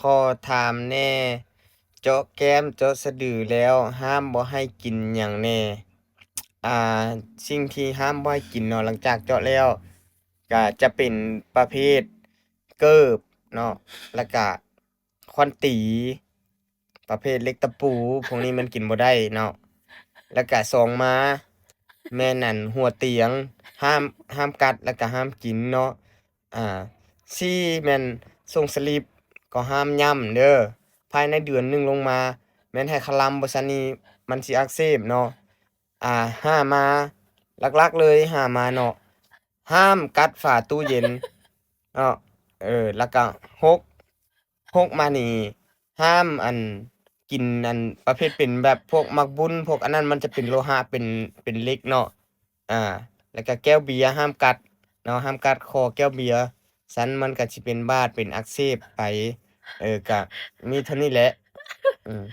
ຂໍຖາມແດ່ ເຈາະແກ້ມເຈາະສະດືແລ້ວ ຫ້າມບໍ່ໃຫ້ກິນຫຍັງແດ່? ອ່າ ສິ່ງທີ່ຫ້າມບໍ່ໃຫ້ກິນເນາະ ຫຼັງຈາກເຈາະແລ້ວ ກະຈະເປັນປະເພດເກີບເນາະ ແລ້ວກະ ຂວັນຕີ ປະເພດເຫຼັກຕະປູ ພວກນີ້ມັນກິນບໍ່ໄດ້ເນາະ. ແລ້ວກະສອງມາແມ່ນອັນຫົວຕຽງ ຫ້າມ ຫ້າມກັດ ແລ້ວກະຫ້າມກິນເນາະ. ອ່າ ສີ່ແມ່ນສົງສະລິບ ກໍຫ້າມຫຍ້ຳເດີ ພາຍໃນເດືອນໜຶ່ງລົງມາ ແມ່ນໃຫ້ຄະລຳ ບໍ່ຊັ້ນນີ້ມັນຊິອັກເສບເນາະ. ອ່າ ຫ້າມາ ຫຼັກໆເລີຍ ຫ້າມາເນາະ ຫ້າມກັດຝາຕູ້ເຢັນເນາະ. ເອີ ແລ້ວກະຫົກ ຫົກມານີ້ ຫ້າມອັນ ກິນອັນປະເພດເປັນແບບພວກໝາກບຸນ ພວກອັນນັ້ນ ມັນຈະເປັນໂລຫະ ເປັນ ເປັນເຫຼັກເນາະ. ອ່າ ແລ້ວກະແກ້ວເບຍ ຫ້າມກັດເນາະ ຫ້າມກັດຄໍແກ້ວເບຍ ຊັ້ນມັນກະຊິເປັນບາດ ເປັນອັກເສບໄປ. ເອີ ກະມີເທົ່ານີ້ແຫຼະ. ອືມ